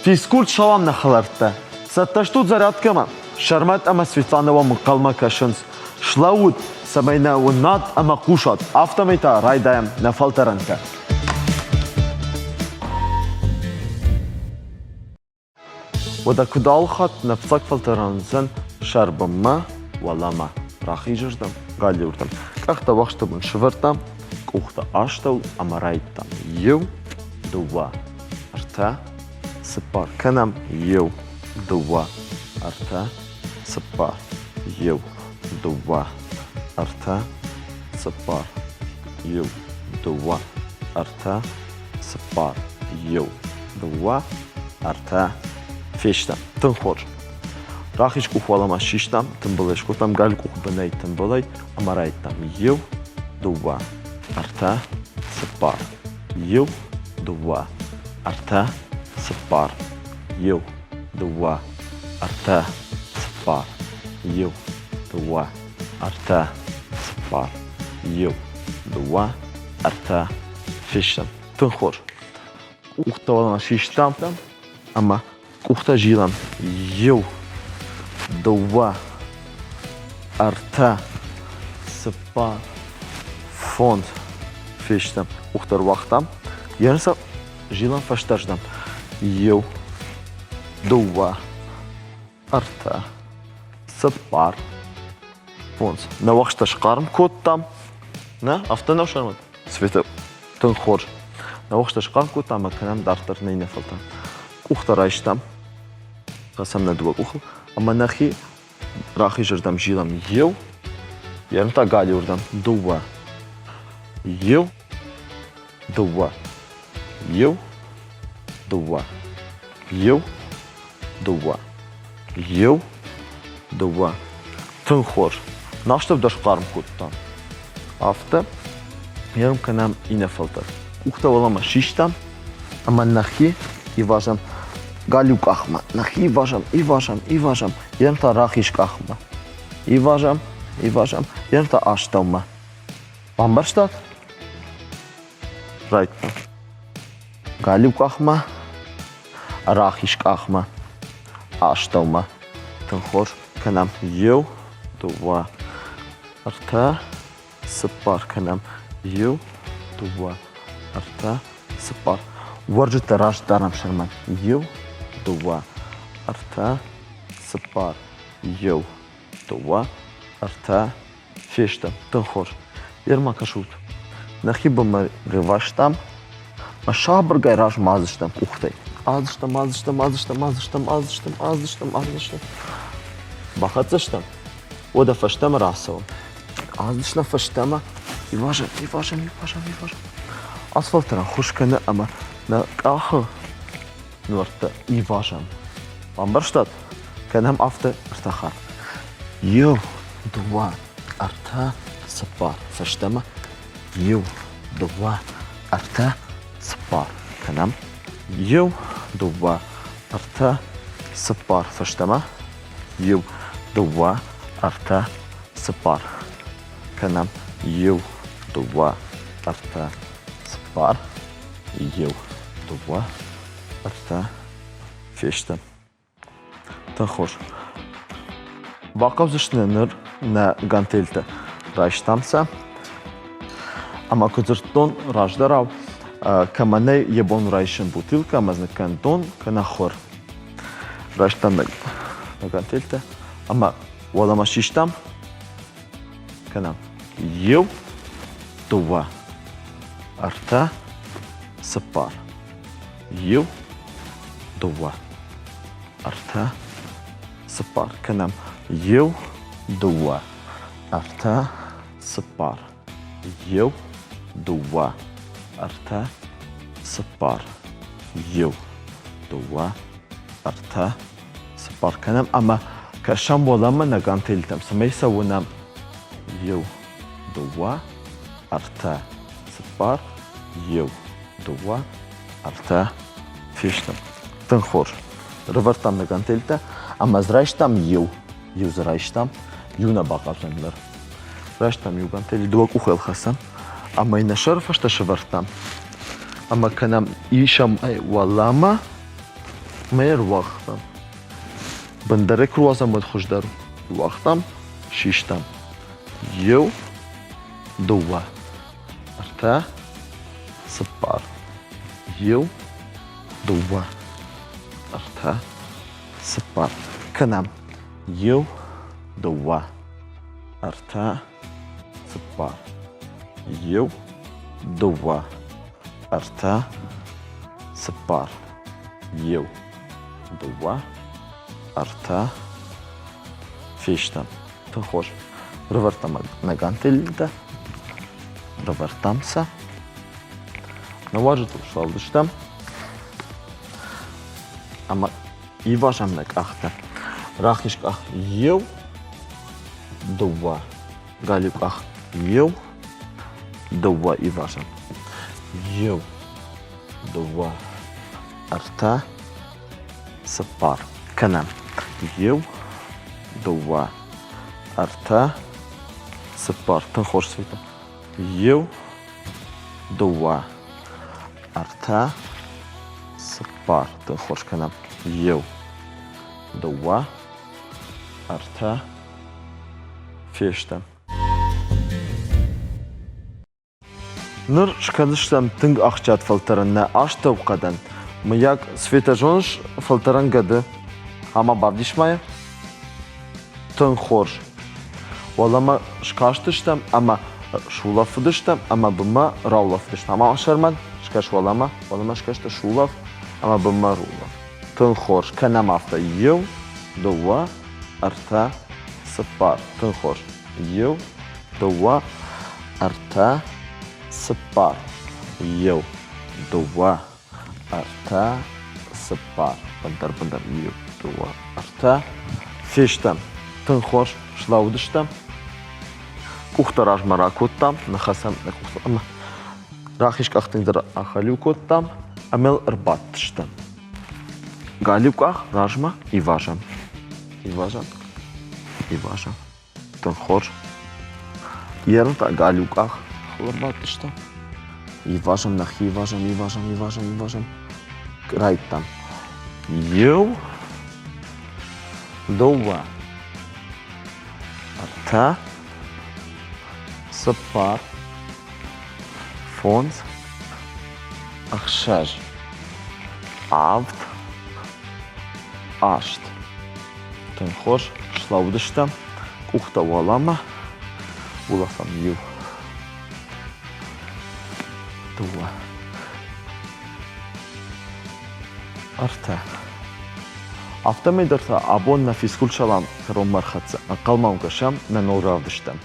Физкульт салам нӕ хӕлӕрттӕ! Цӕттӕ стут зарядкӕмӕ? Сӕрмӕт ӕмӕ Светланӕ уӕм ӕнхъӕлмӕ кӕсынц. Слӕуут, цӕмӕй нӕ уынат ӕмӕ хъусат, афтӕмӕй та райдайӕм нӕ фӕлтӕрӕнтӕ. Уӕдӕ куыд алыхатт нӕ фыццаг фӕлтӕрӕн уыдзӕн сӕрбынмӕ, уӕлӕмӕ, рахизырдӕм, галиуырдӕм. Къӕхтӕ уӕхсты бын сывӕрдтам, къухтӕ астӕу ӕмӕ райдтам. Иу, дыууӕ, ӕртӕ, цыппар. Кӕнӕм иу, дыууӕ, ӕртӕ, цыппар. Иу, дыууӕ, ӕртӕ, цыппар. Иу, дыууӕ, ӕртӕ, цыппар, иу, дыууӕ, ӕртӕ. Фестӕм. Тынг хорз. Рахиз къух уӕлӕмӕ систам, тымбылӕй скодтам, галиу къух бынӕй тымбылӕй ӕмӕ райдтам. Иу, дыууӕ, ӕртӕ, цыппар. Иу, дыууӕ, ӕртӕ, цыппар. Иу, дыууӕ, ӕртӕ, цыппар. Иу, дыууӕ, ӕртӕ, цыппар. Иу, дыууӕ, ӕртӕ, фестӕм. Тынг хорз. Къухтӕ уӕлӕмӕ систам ӕмӕ къухтӕ зилӕм. Иу, дыууӕ, ӕртӕ, цыппар, фондз. Фестӕм. Къухтӕ ӕруагътам. Йӕ сӕ зилӕм фӕстӕрдӕм. Иу, дыууӕ, ӕртӕ, цыппар, фондз. Нӕ уӕхстӕ схъарм кодтам. Нӕ, афтӕ нӕу сӕрмӕт? Светӕ, тынг хорз. Нӕ уӕхстӕ схъарм кодтам ӕмӕ кӕнӕм дарддӕр нӕ иннӕ фӕлтӕр. Къухтӕ райстам, хӕцӕм нӕ дыууӕ къухыл ӕмӕ нӕхи рахизырдӕм зилӕм иу, йӕ та галиуырдӕм дыууӕ. Иу, дыууӕ. Иу, дыууӕ. Иу, дыууӕ. Иу, дыууӕ. Тынг хорз. Настӕу дӕр схъарм кодтам. Афтӕ ерм кӕнӕм иннӕ фӕлтӕр. Къухтӕ уӕлӕмӕ систам ӕмӕ нӕхи ивазӕм галиу къахмӕ. Нӕхи ивазӕм, ивазӕм, ивазӕм. Ерм та рахиз къахмӕ. Ивазӕм, ивазӕм. Ерм та астӕумӕ. Бамбӕрстат? Райдта. Галиу къахмӕ, рахиз къахмӕ, астӕумӕ. Тынг хорз. Кӕнӕм иу, дыууӕ, ӕртӕ, цыппар. Кӕнӕм иу, дыууӕ, ӕртӕ, цыппар. Уӕрджытӕ раст дарӕм сӕрмӕ. Иу, дыууӕ, ӕртӕ, цыппар. Иу, дыууӕ, ӕртӕ, Фестӕм, тынг хорз. Ерма кӕсут. Нӕхи бынмӕ рывӕстам ӕмӕ сабыргай размӕ адзыстӕм къухтӕй. Адзыстӕм, адзыстӕм, адзыстӕм, адзыстӕм, адзыстӕм, адзыстӕм, адзыстӕм. Бахӕццӕ стӕм. Уӕдӕ фӕстӕмӕ рацӕуӕм. Адзыстӕм фӕстӕмӕ. Ивазӕм, ивазӕм, ивазӕм, ивазӕм. Асфальтӕн ӕххуыс кӕны ӕмӕ нӕ къахы нуӕрттӕ ивазӕм. Бамбӕрстат? Кӕнӕм афтӕ ӕртӕ хатт. Иу, дыууӕ, ӕртӕ, цыппар. Фӕстӕмӕ. Иу, дыууӕ, ӕртӕ, цыппар. Кӕнӕм. Иу, дыууӕ, ӕртӕ, цыппар. Фӕстӕмӕ. Иу, дыууӕ, ӕртӕ, цыппар. Кӕнӕм. Иу, дыууӕ, ӕртӕ, цыппар. Иу, дыууӕ, ӕртӕ, фесты. Тынг хорз. Бахъӕудзысты ныр нӕ гантельтӕ. Райстам сӕ. Ӕмӕ куыд дзырдтон раздӕрау, кӕмӕ нӕй йӕ бон райсын бутылкӕ ӕмӕ дзы кӕн дон, кӕнӕ хуыр. Райстам нӕ гантельтӕ ӕмӕ уӕлӕмӕ систам. Кӕнӕм. Иу, дыууӕ, ӕртӕ, цыппар. Иу, дыууӕ, ӕртӕ, цыппар. Кӕнӕм. Иу, дыууӕ, ӕртӕ, цыппар. Иу, дыууӕ, ӕртӕ, цыппар. Иу, дыууӕ, ӕртӕ, цыппар. Кӕнӕм ӕмӕ кӕсӕм уӕлӕмӕ нӕ гантельтӕм, цӕмӕй сӕ уынӕм. Иу, дыууӕ, ӕртӕ, цыппар, иу, дыууӕ, ӕртӕ фестӕм. Тынг хорз. Рывӕрдтам нӕ гантельтӕ ӕмӕ дзы райстам иу. Иу дзы райстам, иу нӕ бахъавдзӕн ныр. Райстам иу гантель, дыууӕ къухы ӕлхӕцӕм ӕмӕ йын нӕ сӕры фӕстӕ сӕвӕрдтам. Ӕмӕ кӕнӕм исӕм ӕй уӕлӕмӕ. Мӕ ӕруагътам. Бындӕрӕй куы руадзӕм, уӕд хуыздӕр у. Руагътам, систам. Иу, дыууӕ, ӕртӕ, цыппар. Иу, дыууӕ, ӕртӕ, цыппар. Кӕнӕм. Иу, дыууӕ, ӕртӕ, цыппар. Иу, дыууӕ, ӕртӕ, цыппар. Иу, дыууӕ, ӕртӕ, фестӕм. Тынг хорз. Рывӕрдтам нӕ гантелтӕ, рывӕрдтам сӕ. Нӕ уазджытыл слӕудыстӕм ӕмӕ ивазӕм нӕ къӕхтӕ. Рахиз къах иу, дыууӕ, галиу къах иу, дыууӕ ивазӕм. Иу, дыууӕ, ӕртӕ, цыппар. Кӕнӕм. Иу, дыууӕ, ӕртӕ, цыппар. Тынг хорз цветы. Иу, дыууӕ, ӕртӕ, цыппар. Тынг хорз кӕнӕм. Иу, дыууӕ, ӕртӕ, фестӕм. Ныр скӕндзыстӕм тынг ахсджиаг фӕлтӕрӕн нӕ астӕухъӕдӕн. Мыййаг, Светӕ, зоныс фӕлтӕрӕн гӕды? Ӕмӕ бавдис ма йӕ. Тынг хорз. Уӕлӕмӕ скастыстӕм ӕмӕ сулӕфыдыстӕм ӕмӕ бынмӕ раулӕфыдыстӕм. Ӕмӕ Сӕрмӕт, скӕс уӕлӕмӕ, уӕлӕмӕ скӕсты сулӕф ӕмӕ бынмӕ рулӕф. Тынг хорз. Кӕнӕм афтӕ. Иу, дыууӕ, ӕртӕ, цыппар. Тынг хорз. Иу, дыууӕ, ӕртӕ, цыппар. Иу, дыууӕ, ӕртӕ, цыппар. Бындӕр-бындӕр. Иу, дыууӕ, ӕртӕ. Фестӕм. Тынг хорз слӕууыдыстӕм. Къухтӕ размӕ ракодтам, ныхӕцӕм нӕ къухтыл ӕмӕ рахиз къах тынгдӕр ахӕлиу кодтам ӕмӕ йыл ӕрбадтыстӕм. Галиу къах размӕ ивазӕм. Ивазӕм. Ивазӕм. Тынг хорз. Ерын та галиу къах ӕрбадтыстӕм. Ивазӕм нӕхи, ивазӕм, ивазӕм, ивазӕм, ивазӕм. Райдтам. Иу, дыууӕ, ӕртӕ, цыппар, фондз, ӕхсӕз, авд, аст. Тынг хорз слӕудыстӕм, къухтӕ уӕлӕмӕ, улӕфӕм иу, дыууӕ, ӕртӕ. Афтӕмӕй дӕр та абон нӕ физкульт-салам кӕронмӕ ӕрхӕццӕ. Ӕнхъӕлмӕ уӕм кӕсӕм нӕ ног равдыстӕм.